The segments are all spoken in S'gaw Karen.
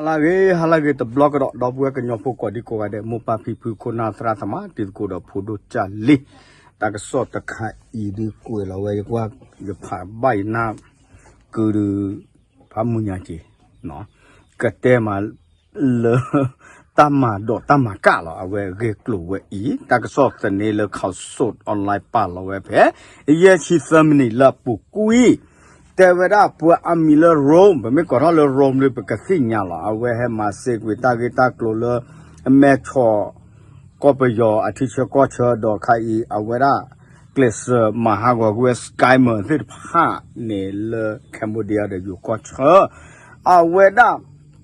ဟါလၢအဂ့ၤ ဟါလၢအဂ့ၤတဘျီကဒီး ဒီပုၢ်ဝဲၢ်ကညီဖိကိးဒံကိးဂၤဒဲး မိၢ်ပၢ်ဖံဖု ခိၣ်နၢ်သရၣ်သမါ တံၤသကိးဒီးဖိဒိၣ်ကၢ်လံၤ, တၢ်ကစီၣ်တခါအံၤဒုးကွဲးလီၤဝဲ ယကွၢ် ယဖးဘၣ်ယနၢ်ကုဒုး ဖးမုၢ်ညါက့ၤ ကတဲမးလၢ တၢ်မၤဒိးတၢ်မၤကၣ်လီၤ အဝဲဂ့ၢ်ကျိၤဝဲအံၤ တၢ်ကစီၣ်သန့လၢ Khaosod Online ပာ်လီၤဝဲဖဲ ယဲၢ်ဆံသၢမံးနံးလၢအပူၤကွံာ် တဲဝဲဒၣ်ပှၤအမံၤလၢ Rome ပမ့ၢ်ကိးထီၣ်လၢ Rome ဒီးပကသ့ၣ်ညါလီၤ အဝဲဟဲမၤစ့ကွံာ်တၢ်ဂ့ၢ်တၢ်ကျိၤလၢ အမဲၢ်ဆီး ကီၢ်ပယီၤအထံဆၢကီၢ်ဆၢဒီးခါအံၤ အဝဲဒၣ် ကျဲးစၢးမၤဟးဂီၤကွံာ်ဝဲ scammer သ့ၣ်တဖၣ်န့ၣ်လၢ Cambodia ဒီးယိၤကီၢ်ဆၢ အဝဲဒၣ်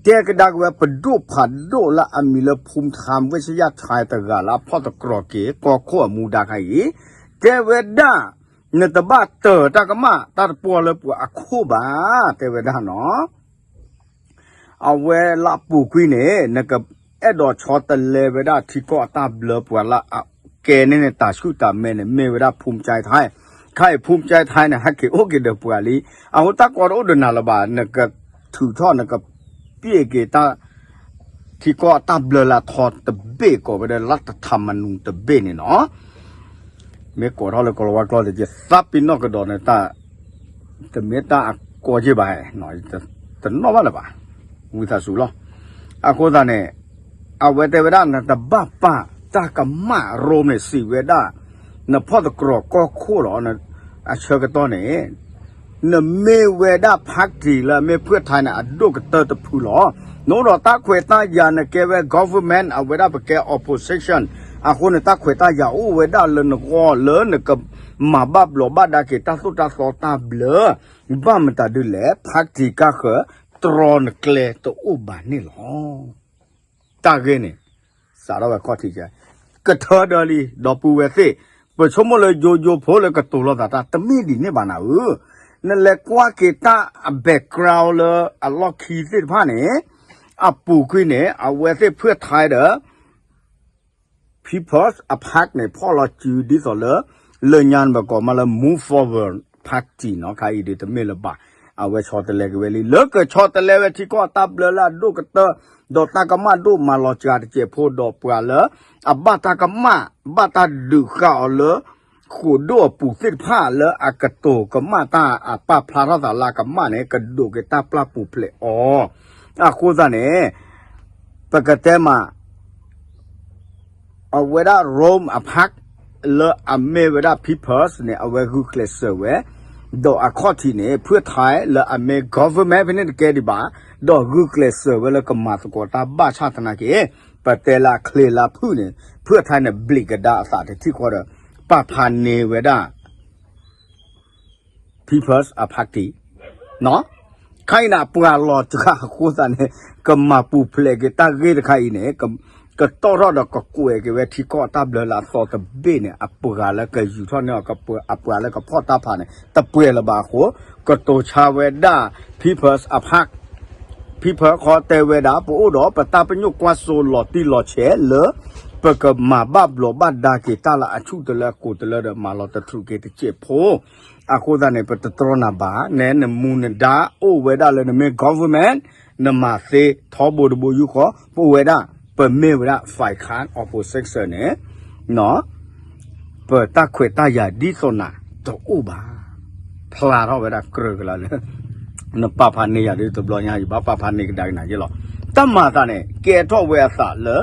တဲကဒါက့ၤဝဲပဒိၣ်ဖးဒိၣ်လၢအမံၤလၢ ဖူထါ ဝ့ၢ်ဆယၣ်ထါတဂၤလၢ အဖီၣ်သတြီၤက့ၤကီၢ်ခိၣ်အမူဒါခါအံၤ တဲဝဲဒၣ် နတဘၣ်တၢၤတၢ်ကမၣ်တၢ်တပှီၢ်လၢပှၤအခိၣ်ဘၣ် တဲဝဲဒၣ်နီၤ အဝဲလၢအပူၤကွံာ်န့ၣ် နကအဲၣ်ဒိးဆီတလဲဝဲဒၣ်ထံကီၢ်အတၢ်ဘျၢပှၤလၢအကဲန့ၢ်န့ၣ် တၢ်ဆူၣ်တၢ်မဲန့ၣ် မ့ၢ်ဝဲဒၣ် ဖူကၠဲးထဲ ခါအံၤ ဖူကၠဲးထဲန့ၣ် ဟဲက့ၤအိၣ်က့ၤဒီးပှၤလံ အဃိတၢ်ကီတအိၣ်ဒီးနၤလၢၤဘၣ် နကထုးထီၣ် နကပျဲက့ၤတၢ် ထံကီၢ်အတၢ်ဘျၢလၢအထီတဘ့ၣ် ကိးဝဲဒၣ်လၢတထးမနုၤတဘ့ၣ်န့ၣ်နီၤ မ့ၢ်ကိးထီၣ်လၢကီၢ်လၤဝါကျိာ်တက့ၢ် သးပ့ၤနီၣ်ကဒီးန့ၣ် တမ့ၢ်တၢ်အကီက့ၢ်ဘၣ် တနီၣ်ဘၣ်လၢၤဘၣ် ဝံသးစူၤလီၤ အဃိသတးန့ၣ် အဝဲတဲဝဲဒၣ် နတဘၣ်ပာ်တၢ်ကမၣ် Rome န့ၣ် စံးဝဲဒၣ် နဖီၣ်သတြီၤကီၢ်ခိၣ်လီၤ အဆၢကတီၢ်န့ၣ် နမ့ၢ်ဝဲဒၣ် party လၢအမ့ၢ်ဖုၣ်ထဲန့ၣ် အဒိၣ်ကတၢၢ်တဖုလီၤ. နအိၣ်ဒီးတၢ်ခွဲးတၢ်ယာ် နကဲဝဲ government အဝဲဒၣ်ပကဲ opposition အဃိန့ၣ် တၢ်ခွဲးတၢ်ယာ်အိၣ်ဝဲဒၣ်လၢနဂီၢ်လၢနကမၤဘၣ်ဘျီးဘၣ်ဒါက့ၤတၢ်သိၣ်တၢ်သီတၢ်ဘျၢ ဘၣ်မတၤဒုလဲၣ် party ကါဃၢၤ တြီနကျဲတအိၣ်ဘၣ်န့ၣ်လီၤ. တၢ်ဂ့ၢ်န့ၣ် စးထီၣ်ဝဲခီၣ်ထံးကဲ ကထၢဒၢလံ ဒီပုၢ်ဝဲၢ်သ့ၣ် ပဆိကမိၣ်လၢယိယိဖိလၢကတိၤလိာ်သးတၢ် တမ့ၢ်ဒ်န့ၣ်ဘၣ်နၤဧၢ, နလဲၤကွၢ်က့ၤတၢ်အ background လၢအလီၢ်ခံသ့ၣ်တဖၣ်န့ၣ် အပူၤကွံာ်န့ၣ် အဝဲသ့ၣ်ဖုၣ်ထဲဒီး People's Party န့ၣ် ဖီၣ်လီၤစုဒ်သိးလၢ လၢညါပကိးမးလၢ Move Forward Party နီၤ ခါအံၤဒုးတမ့ၢ်လၢၤဘၣ်, အဝဲဆီတလဲက့ၤဝဲလံ လၢကဆီတလဲဝဲထံကီၢ်အတၢ်ဘျၢလၢအဒိၣ်ကတၢၢ် ဒီးတၢ်ကမၣ်ဒိၣ်မၤလီၤစှၤတစဲးဖိဒီးပှၤလၢ အဘၣ်တၢ်ကမၣ် ဘၣ်တၢ်ဒုးဃာ်အီၤလၢ ဃိးဒိၣ်အပူၤသ့ၣ်တဖၣ်လၢအကတိၤကမၣ်တၢ်အပာ်ဖျါထီၣ်သးလၢအကမၣ်န့ၣ် ကဒိးက့ၤတၢ်ပျၢ်ပူၤဖျဲးအီၤ, အဃိသတးန့ၣ် ပကတဲမး အဝဲဒၣ် Rome အ party လၢအမ့ၢ်ဝဲဒၣ် People's န့ၣ် အဝဲဂုာ်ကျဲးစၢးဝဲ, ဒီးအခီၣ်ထံးန့ၣ် ဖုၣ်ထဲလၢအမ့ၢ် government ဖဲန့ၣ်တကဲဒံးဘၣ်, ဒီးဂုာ်ကျဲးစၢးဝဲလၢကမၤသကိးတၢ်ဘၣ်ဆၣ်သနာ်က့ ပတဲလၢအချ့လၢအဖုၣ်န့ၣ် ဖုၣ်ထဲန့ၣ် ဘျံးကဒါအသးတထံၣ်ဃီဒီး ပာ်ဖးန့ၢ်ဝဲဒၣ် People's Party ခါအံၤန့ၣ် အပှၤလီၤစှၤအဃိသတးန့ၣ် ကမၤပူၤဖျဲးက့ၤတၢ်ဂ့ၢ်တခါအံၤန့ၣ် ကတီၢ်ထီၣ်ဒီးကကွဲးက့ၤဝဲ ထံကီၢ်အတၢ်ဘျၢလၢအသီတဘ့ၣ်န့ၣ် အပှၤလၢကယူၤထီၣ်န့ၢ်အီၤ အပှၤလၢကဖီၣ်တၢ်ဖးန့ၣ် တပှဲၤလၢၤဘၣ်အဃိ ကတိၤဆါဝဲဒၣ် People's Party, People ခီတဲဝဲဒၣ် ပအိၣ်ဒီးပတၢ်ပညိၣ်ကွၢ်စိလီၤတံၢ်လီၤဆဲးလၢ ပကမၤဘၣ်ဘျီးဘၣ်ဒါက့ၤတၢ်လၢအဆူၣ်တလၢအကိၤတလၢဒီး မၤလီၤတထူးက့ၤတစဲးဖိ အဃိသတးန့ၣ် ပတတြီနၤဘၣ် နဲနမူနဒါအိၣ်ဝဲဒၣ်လၢနမ့ၢ် government နမၤသ့ထီဘိတဘိယူၢ်ဃီ ပအိၣ်ဝဲဒၣ် ပမ့ၢ်ဝဲဒၣ် ฝ่ายค้าน opposition န့ၣ် ပတၢ်ခွဲးတၢ်ယာ်ဒ်သိးနၤတအိၣ်ဘၣ်, ဖျါထီၣ်ဝဲဒၣ်ကြၢးကလါလၢ နပာ်ဖးန့ၢ်ယၤဒ်တဘျီညါ ယဘၣ်ပာ်ဖးန့ၢ်ကဒါက့ၤနၤယ့လီၤ. တၢ်မၤအသးန့ၣ် ကဲထီၣ်ဝဲအသးလၢ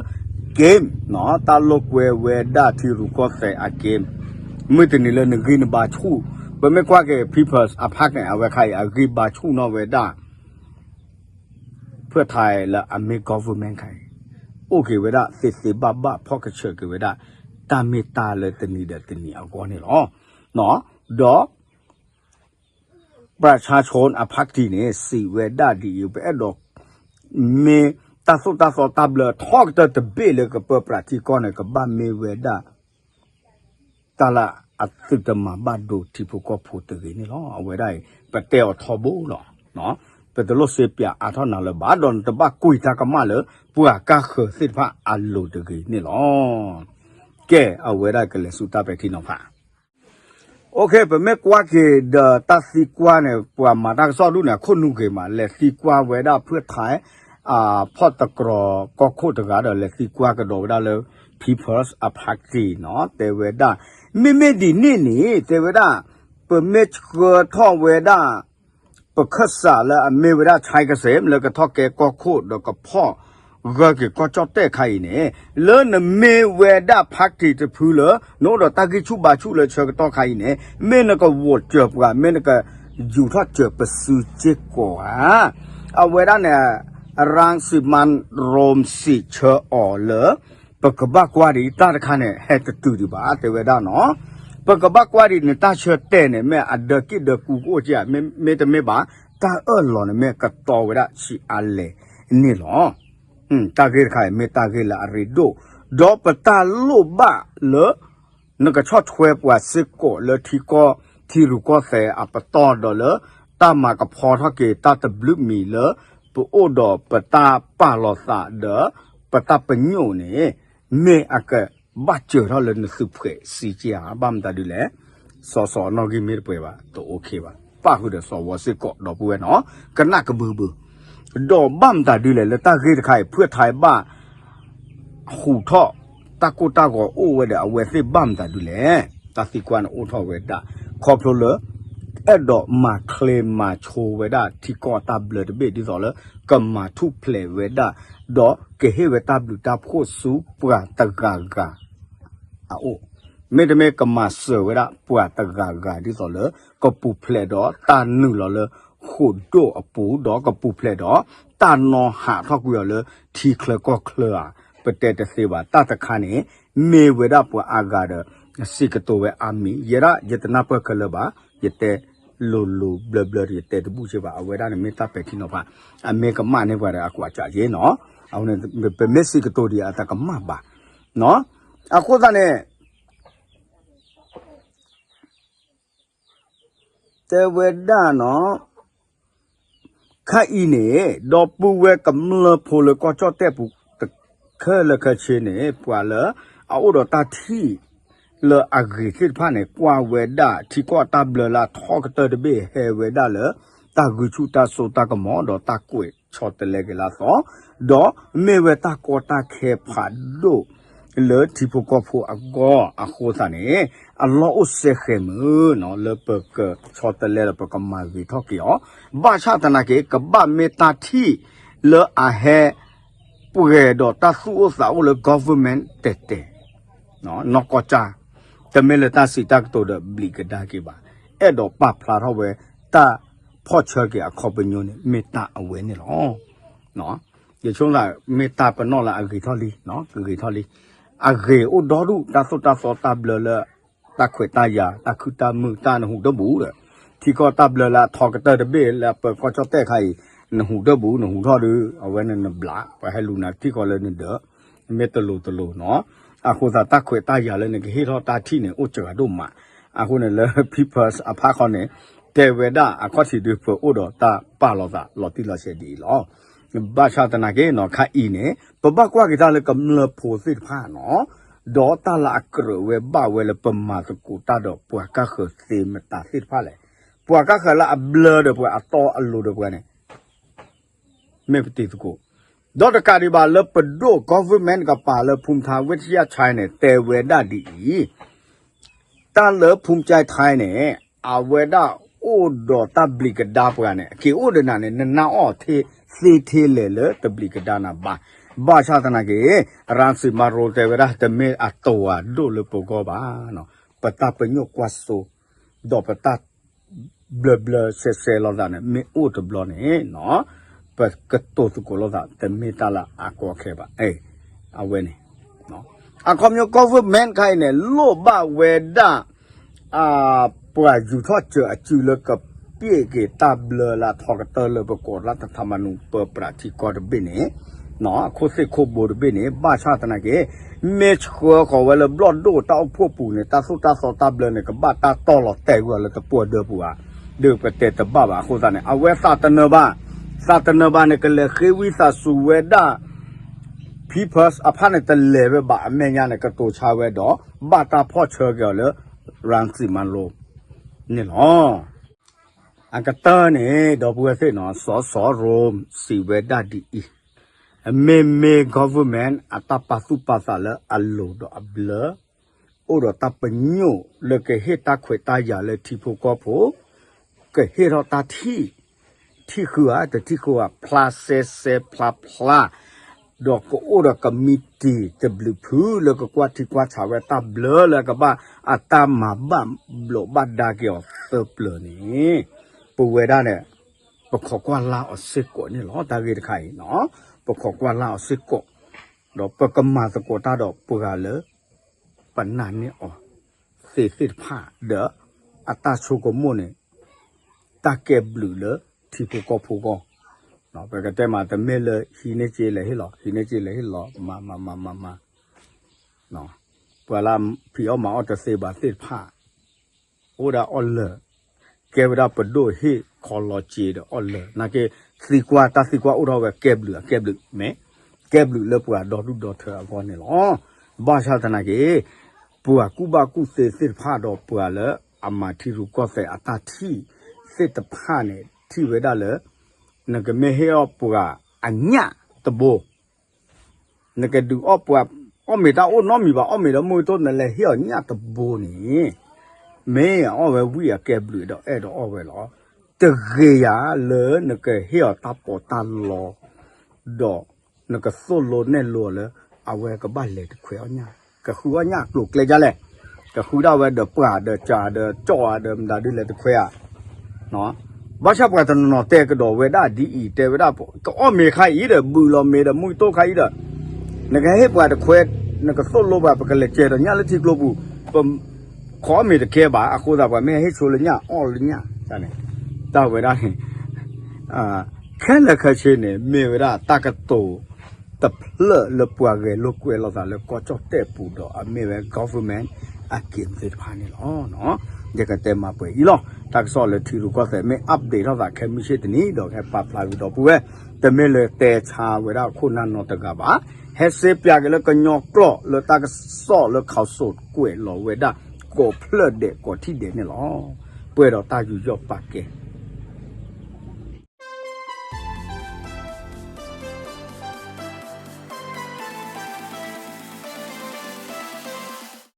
game တၢ်လိာ်ကွဲဝဲဒၣ်ထံရူၢ်ကီၢ်သဲးအ game မုၢ်တနံၤလၢနဂံၢ်နဘါဆူၣ်, ပမ့ၢ်ကွၢ်က့ၤ People's Party န့ၣ် အဝဲခါအံၤ အဂံၢ်ဘါဆူၣ်နီၣ်ဝဲဒၣ် ဖုၣ်ထဲလၢအမ့ၢ် government ခါအံၤ အိၣ်က့ၤဝဲဒၣ်သ့သ့ဘၣ်ဘၣ် ဖီၣ်ကဆၢးက့ၤဝဲဒၣ် တၢ်မ့ၢ်တၢ်လၢတနံၤဒီးတနံၤအဂီၢ်န့ၣ်လီၤ. ဒီး ประชาชน အ party န့ၣ် စံးဝဲဒၣ်ဒ်အံၤ ပအဲၣ်ဒိး မ့ၢ်တၢ်သိၣ်တၢ်သီတၢ်ဘျၢထီကတၢၢ်တဘ့ၣ်လၢကပၢပြးထံကီၢ်န့ၣ် ကဘၣ်မ့ၢ်ဝဲဒၣ် တၢ်လၢအသုတမၤဘၣ်ဒိထံဖိကီၢ်ဖိတဂ့ၤန့ၣ်လီၤ. အဝဲဒၣ်အံၤ ပတဲအီၤထီဘိလီၤ. ပတလိၣ်စ့ပၠးအါထီၣ်နၤလၢၤဘၣ် ဒီးနတဘၣ်ကွံာ်တၢ်ကမၣ်လၢ ပှၤကါဃၢၤသ့ၣ်တဖၣ်အလိၤတဂ့ၤန့ၣ်လီၤ. ကဲ အဝဲဒၣ်ကလဲၤဆူတၢ်ပဲာ်ထံနီၤဖး OK ပမ့ၢ်ကွၢ်က့ၤဒီးတၢ်သံကွၢ်န့ၣ် ပှၤမၤတၢ်ကစီၣ်ဒူၣ်န့ၣ် အခိၣ်နူာ်ဂ့ၤမး လဲၤသံကွၢ်ဝဲဒၣ်ဖုၣ်ထဲ ဖီၣ်တကြၢးကီၢ်ခိၣ်တဂၤဒီး လဲၤသံကွၢ်ကဒီးဝဲဒၣ်လၢ People's Party နီၤ တဲဝဲဒၣ်, မ့မ့ၢ်ဒ်န့ၣ်န့ၣ် တဲဝဲဒၣ်, ပမ့ၢ်ဆှၢထီၣ်ဝဲဒၣ် ပခၢၣ်စးလၢအမ့ၢ်ဝဲဒၣ် Chiang Kai-shek လၢကထီၣ်ကဲကီၢ်ခိၣ်ဒီးကဖီၣ်ဂၢၢ်က့ၤကီၢ်ကၠီၣ်တဲၣ်ခါအံၤန့ၣ်, လၢနမ့ၢ်ဝဲဒၣ် party တဖုလၢ နအိၣ်ဒီးတၢ်ဂံၢ်ဆူၣ်ဘါဆူၣ်လၢဆၢကတီၢ်ခါအံၤန့ၣ် မ့ၢ်နက vote စၢၤပှၤ မ့ၢ်နကယူၤထီၣ်စၢၤပစုစ့ၢ်ကီးဧါ. အဝဲဒၣ်န့ၣ် ရၢၣ်စံးမၣ်ရိၣ် စံးဆၢအီၤလၢ ပကဘၣ်ကွၢ်ဒံးတၢ်တခါန့ၣ် ဟဲတတုၤဒံးဘၣ် တဲဝဲဒၣ်နီၤ. ပကဘၣ်ကွၢ်ဒံးန့ၣ် တၢ်ဆၢတဲာ်န့ၣ် မ့ၢ်အဒၢးကံၣ်ဒၢးကူကအိၣ်က့ဧါ, မ့တမ့ၢ်ဘၣ် တၢ်အၢၣ်လီၤန့ၣ် မ့ၢ်ကတီဝဲဒၣ်ဆံးအါလဲၣ်န့ၣ်လီၤ. တၢ်ဂ့ၢ်တခါအံၤ မ့ၢ်တၢ်ဂ့ၢ်လၢအရ့ဒိၣ်, ဒီးပတၢ်လိၣ်ဘၣ်လၢ နကဆီၣ်ထွဲပှၤစ့ၢ်ကီးလၢထံကီၢ်ထံရူၢ်ကီၢ်သဲးအပတီၢ်ဒီးလၢ တၢ်မၤကဖီထီၣ်က့ၤတၢ်တဘျုးမံၤလၢ ပအိၣ်ဒီးပတၢ်ပာ်လီၤသးဒီး ပတၢ်ပညိၣ်န့ၣ် မ့ၢ်အကဘၣ်စၢၤထီၣ်လၢနသုးဖှဲးစံက့ဧါ, ဘၣ်မတၤဒုလဲၣ်. စီစီအနီၣ်ဂံၢ်မ့ၢ်တပှဲၤဘၣ် တအိၣ်ခ့ဘၣ်, ပၣ်ဃုာ်ဒီးစီဝီစ့ၢ်ကီး ဒီပုၢ်ဝဲၢ်နီၤ, ကနၣ်ကဘုးဘုး, ဒီးဘၣ်မတၤဒုလဲၣ် လၢတၢ်ဂ့ၢ်တခါအံၤ ဖုၣ်ထါဘၣ် ဟူးထီၣ် တၢ်ကိၢ်တၢ်ဂီၤအိၣ်ဝဲဒီး အဝဲသ့ၣ်ဘၣ်မတၤဒုလဲၣ်. တၢ်သံကွၢ်န့ၣ်အိၣ်ထီၣ်ဝဲဒၣ် ခီဖျိလၢ အဲၣ်ဒိးမၤချ့မၤဆိဝဲဒၣ်ထံကီၢ်တၢ်ဘျၢတဘ့ၣ် ဒ်သိးလၢ ကမၤထူၣ်ဖျဲးဝဲဒၣ် ဒီးကဟ့ၣ်ဝဲတၢ်ဘျုးတၢ်ဖှိၣ်ဆူပှၤတဂၤဂၤ အအိၣ်, မ့တမ့ၢ်ကမၤစၢၤဝဲဒၣ်ပှၤတဂၤဂၤ ဒ်သိးလၢ ကပူၤဖျဲးဒီးတၢ်နုာ်လီၤလၢဃိာ်ဒိၣ်အပူၤ ဒီးကပူၤဖျဲးဒီးတၢ်နီၢ်ဟးထီၣ်ကွံာ်အီၤလၢထံချၢကီၢ်ချၢဧါ, ပတဲတသ့ဘၣ်. တၢ်တခါန့ၣ် မ့ၢ်ဝဲဒၣ်ပှၤအါဂၤဒီး စံးကတိၤဝဲအါမံၤ ယဲဒၣ်ယတနၢ်ပၢၢ်ခဲလၢာ်ဘၣ်, ယတဲလိၤလိၤဘျၢဘျၢဒီး ယတဲတဘူၣ်စ့ၢ်ဘၣ်. အဝဲဒၣ်န့ၣ်မ့ၢ်တၢ်ပဲာ်ထံနီၤဖး, အမ့ၢ်ကမၣ်န့ၢ်ပှၤဒီးအကွၢ်ကၢ်က့နီၤ, အဃိန့ၣ် ပမ့ၢ်စံးကတိၤဒံးအတကမၣ်ဘၣ်. အဃိသတးန့ၣ် တဲဝဲဒၣ်နီၤ, ခါအံၤန့ၣ် ဒီပုၢ်ဝဲၢ်ကမျၢၢ်ဖိလၢကီၢ်ကၠီၣ်တဲၣ်ပူၤ တခဲလၢာ်ခဲဆ့န့ၣ် ပှၤလၢအအိၣ်ဒီးတၢ်ထံၣ်လၢအဂ့ၤသ့ၣ်တဖၣ်န့ၣ် ကွၢ်ဝဲဒၣ်ထံကီၢ်တၢ်ဘျၢလၢအထီကတၢၢ်တဘ့ၣ် ဟဲဝဲဒၣ်လၢ တၢ်ဂုာ်ဆူၣ်တၢ်စိတၢ်ကမီၤ ဒီးတၢ်ကွဲးဆီတလဲက့ၤလၢအသီ, ဒီးမ့ၢ်ဝဲတၢ်ကီတၢ်ခဲဖးဒိၣ် လၢထံဖိကီၢ်ဖိအဂီၢ်အဃိသတးန့ၣ် အလီၢ်အိၣ်စဲဃဲၤမုာ်နီၤ လၢပကဆီတလဲဒီးပကမၤဂ့ၤထီၣ်က့ၤအီၤ, ဘၣ်ဆၣ်သနာ်က့ ကဘၣ်မ့ၢ်တၢ်ထံၣ်လၢအဟဲပှဲၤဒီးတၢ်သူၣ်အိၣ်သးအိၣ်လၢ government တဲာ်တဲာ်, နီၢ်ကီၢ်ကၠၢ်, တမ့ၢ်လၢတၢ်စံးတၢ်ကတိၤဒီးဘျံးကဒါက့ၤဘၣ်, အဲၣ်ဒိးပာ်ဖျါထီၣ်ဝဲ တၢ်ဖီၣ်ဆၢက့ၤအခီပညီန့ၣ် မ့ၢ်တၢ်အဝဲန့ၣ်လီၤ. ယဆိကမိၣ်သး မ့ၢ်တၢ်ပနီၣ်လၢအဂ့ၤထီၣ်လံ, ကဂ့ၤထီၣ်လံ, အဂ့ၤအိၣ်ဒီဒူၣ် တၢ်သိၣ်တၢ်သီတၢ်ဘျၢလၢ တၢ်ခွဲးတၢ်ယာ် တၢ်ခုၣ်တၢ်မုာ် တၢ်နဟူးတဘူၣ်ဒီး ထံကီၢ်တၢ်ဘျၢလၢအထီကတၢၢ်တဘ့ၣ်လၢပကီၢ်ကၠီၣ်တဲၣ်ခါအံၤ နဟူးတဘူၣ် နဟူးထီၣ်ဒီး အဝဲန့ၣ်နဘျး ပှၤဟဲလူၤနၤထံၣ်ဃီလၢနဒၢး မ့ၢ်တလိၤတလိၤနီၤ, အဃိသတးတၢ်ခွဲးတၢ်ယာ်လၢနကဟ့ၣ်ထီၣ်တၢ်ထံၣ်န့ၣ် အိၣ်စှၤဒိၣ်မး, အဃိန့ၣ်လၢ People's အဖီခိၣ်န့ၣ် တဲဝဲဒၣ်အခီၣ်ထံးဒုးပှၤအိၣ်ဒီးတၢ်ပာ်လီၤသးလီၤတံၢ်လီၤဆဲးဒ်အံၤလီၤ. ဘၣ်ဆၣ်သနာ်က့နီၤ ခါအံၤန့ၣ် ပဘၣ်ကွၢ်က့ၤတၢ်လၢကမျၢၢ်ဖိသ့ၣ်တဖၣ်နီၤ, ဒီးတၢ်လၢအကြၢးဝဲဘၣ်ဝဲလၢပမၤသကိးတၢ်ဒီးပှၤကၢ်ဃၢၤသ့မတၤသ့ၣ်တဖၣ်လဲၣ်, ပှၤကၢ်ဃၢၤလၢအဘျၢဒီးပှၤအတီအလိၤဒီးပှၤန့ၣ် မ့ၢ်ပတံၤသကိး, ဒီးတကးဒံးဘၣ်လၢပဒိၣ် government ကပၤလၢဖူမထါဝ့ၢ်ထံယၢ်ဆဲန့ၣ် တဲဝဲဒၣ်ဒ်အံၤ, တၢ်လၢဖူမထါန့ၣ် အဝဲဒၣ်အိၣ်ဒီးတၢ်ဘျံးကဒါပှၤန့ၣ် က့ၤအိၣ်ဒီးနၤန့ၣ် နနာ်အီၤသ့ထဲလဲၣ်လၢတဘျံးကဒါနၤဘၣ်. ဘၣ်ဆၣ်သနာ်က့ ရၢ်စံးမၤရိတဲဝဲဒၣ် တမ့ၢ်အတဝၤဒိၣ်လၢပဂီၢ်ဘၣ်, ပတၢ်ပညိၣ်ကွၢ်စိ ဒီးပတၢ် ဘျၢဘျၢဆဲးဆဲးလိာ်သးန့ၣ် မ့ၢ်အိၣ်တဘျီန့ၣ် ပကတိၤသကိးလိာ်သး တမ့ၢ်တၢ်လၢအကီခဲဘၣ်. အဝဲန့ၣ် အခီပညီ government ခါအံၤန့ၣ် လိၣ်ဘၣ်ဝဲဒၣ် ပှၤယူၤထီၣ်စၢၤအစုလၢကပျ့ၢ်က့ၤတၢ်ဘျၢလၢအထီကတၢၢ်လၢပကိးလၢတၢ်ထးမၤနူ ပၢပြးထံကီၢ်တဘ့ၣ်န့ၣ် အခိၣ်သ့ၣ်ခိၣ်ဘိတဘ့ၣ်န့ၣ် ဘၣ်ဆၣ်သနာ်က့ မ့ၢ်ဆှၢဃီၤဝဲလၢဘျီၣ်ဒိၣ်တၢ်အိၣ်ဖှိၣ်ပူၤန့ၣ် တၢ်သိၣ်တၢ်သီတၢ်ဘျၢန့ၣ် ကဘၣ်တၢ်တီၢ်လီၤတဲာ်ဝဲလၢတပှၢ်ဒၢးပူၤဧါ, ဒီးပတဲတဘၣ်ဘၣ်အဃိသတးန့ၣ် အဝဲသးတနၢၤဘၣ်, သးတနၢၤဘၣ်န့ၣ် ကလဲၤဃ့ဝံသးစူၤဝဲဒၣ် People's အဖီခိၣ်န့ၣ် တလဲၤဝဲဘၣ်အမဲာ်ညါန့ၣ် ကတိၤဆါဝဲဒီး ဘၣ်တၢ်ဖီၣ်ဆၢက့ၤအီၤလၢ ရၢ်စံးမၤရိ န့ၣ်လီၤ. အကတၢၢ်န့ၣ် ဒီပုၢ်ဝဲၢ်သ့ၣ်နီၤ စီၤစီၤရိၤစံးဝဲဒၣ်ဒ်အံၤ မ့မ့ၢ် government အတၢ်ပာ်သူၣ်ပာ်သးလၢအလိၤဒီးအဘျၢ အိၣ်ဒီးတၢ်ပညိၣ်လၢကဟ့ၣ်တၢ်ခွဲးတၢ်ယာ်လၢထံဖိကီၢ်ဖိ, ကဟ့ၣ်ထီၣ်တၢ်ထံၣ်, ထံၣ်ဃုဧါ တထံၣ်ဃုဧါ ဖျါစဲစဲဖျါဖျါ, ဒီးကအိၣ်ဒီးကမံးတံာ်တဘျုးဖုလၢကကွၢ်ထံကွၢ်ဆးဝဲတၢ်ဘျၢလၢကဘၣ်အတၢ်မၤဘၣ်ဘျိးဘၣ်ဒါက့ၤအီၤသၢပျၢၤန့ၣ်, ပဝဲဒၣ်န့ၣ် ပခိးကွၢ်လၢ်အီၤစ့ၢ်ကီးန့ၣ်လီၤ. တၢ်ဂ့ၢ်တခါအံၤ, ပခိးကွၢ်လၢ်အီၤစ့ၢ်ကီး, ဒီးပကမၤသကိးတၢ်ဒီးပှၤလၢ ပနာ်န့ၢ်အီၤသ့သ့ၣ်တဖၣ်ဒီး အတၢ်ဆိကမိၣ်န့ၣ် တၢ်ကဲဘျုးလၢထံဖိကီၢ်ဖိအဂီၢ်, ပကတဲမး တမ့ၢ်လၢဟံးန့ၢ်စ့လဲၤဟ့ၣ်လီၤ ဟံးန့ၢ်စ့လဲၤဟ့ၣ်လီၤ မၤမၤမၤမၤမၤ, ပှၤလၢဖံးအီၣ်မၤအီၣ်တသ့ဘၣ်သ့ၣ်တဖၣ် အိၣ်ဒၣ်အီၣ်လၢာ်, ကဲဝဲဒၣ်ပဒိၣ်ဟ့ၣ်ခီလီၤစ့ဒီးအီၣ်လၢာ် နာ်က့ သံကွၢ် တၢ်သံကွၢ်အိၣ်ထီၣ်ဝဲကဲဘျုးအကဲဘျုး မ့ၢ်ကဲဘျုးလၢပှၤဒီဒူၣ်ဒီထၢအဂီၢ်န့ၣ်လီၤ. ဘၣ်ဆၣ်သနာ်က့ ပှၤကူၣ်ဘၣ်ကူၣ်သ့သ့ၣ်တဖၣ်ဒီးပှၤလၢအမၤထံရူၢ်ကီၢ်သဲးအတၢ်ထံၣ် သ့ၣ်တဖၣ်န့ၣ် ထံၣ်ဝဲဒၣ်လၢ နကမ့ၢ်ဟ့ၣ်အီၣ်ပှၤအညၣ်တဘိ နကဒုးအီၣ်ပှၤ, အီၣ်မ့ၤတၢ်အိၣ်နီတမံၤဘၣ် အီၣ်မ့ၤဒီးမုၢ်ကတိၢ် နလဲၤဟ့ၣ်အီၤညၣ်တဘိန့ၣ်, မ့ၢ်အီၣ်ဝဲဝံၣ်အကဲဘျုးဒီးအဲၣ်ဒိးအီၣ်ဝဲလီၤ. တဂ့ၤယၤလၢနကဟ့ၣ်အီၤတၢ်ပီးတၢ်လီ ဒီးနကသိၣ်လိနဲၣ်လိအီၤလၢ အဝဲကဘၣ်လဲၤတခွဲးအီၣ်ညၣ်, ကဃုအီၣ်ညၣ်ကျိၤကျဲဒ်လဲၣ်, ကဃုဒၣ်ဝဲဒီးပှၢ်ဒီးစၢ်ဒီးကၠီၣ်ဧါဒီးမတၤဒုလဲၤတခွဲးဧါ ဘၣ်ဆၣ်ပှၤတနီၤနီၤတဲကဒီးဝဲဒၣ်ဒ်အံၤ တဲဝဲဒၣ် ကအီၣ်မ့ၤခါအံၤဒီး ဘုးလီၤမ့ၤဒီးမုၢ်ကတိၢ်ခါအံၤဒီး နကဟ့ၣ်ပှၤတခွဲး, နကသိၣ်လိပှၤ ပကလဲၤစဲၤဒီးညၣ်လၢထံကျိပူၤ, ပခိးအီၣ်မ့ၤတကဲဘၣ် အဃိသတးပှၤမ့ၢ်ဟဲဟ့ၣ်ဆိလၢညၣ်အီၣ်လၢညၣ်န့ၣ်, တၢ်ဝဲဒၣ်န့ၣ် ခဲလၢာ်ခဲဆ့န့ၣ် မ့ၢ်ဝဲဒၣ်တၢ်ကတိၤတဖျၢၣ်လၢပှၤဂဲၤလိာ်ကွဲလိာ်သးလၢကီၢ်ကၠီၣ်တဲၣ်ပူၤဒီး အမ့ၢ်ဝဲ government အက့ၢ်သ့ၣ်တဖၣ်န့ၣ်လီၤ. ယကတဲမၤပှဲၤအံၤလီၤ. တၢ်ကစီၣ်လၢထံရူၢ်ကီၢ်သဲး မ့ၢ် update ထီၣ်သးခဲမုၢ်ဆ့ၣ်တနံၤဒီး ဟဲပာ်ဖျါဝံၤဒီပုၢ်ဝဲၢ်, တမ့ၢ်လၢတဲဆါဝဲဒၣ်ခိၣ်နၢ်နီတဂၤဘၣ်. ဟဲစ့ပၠးက့ၤလၢကညီကျိာ်လၢတၢ်ကစီၣ်လၢ council ကွဲးလီၤဝဲဒၣ် ကိးဖျၢၣ်ဒဲးကိးထံၣ်ဒဲးန့ၣ်လီၤ. ပှဲၤဒီးတၢ်ယူးယီၣ်ပာ်ကဲ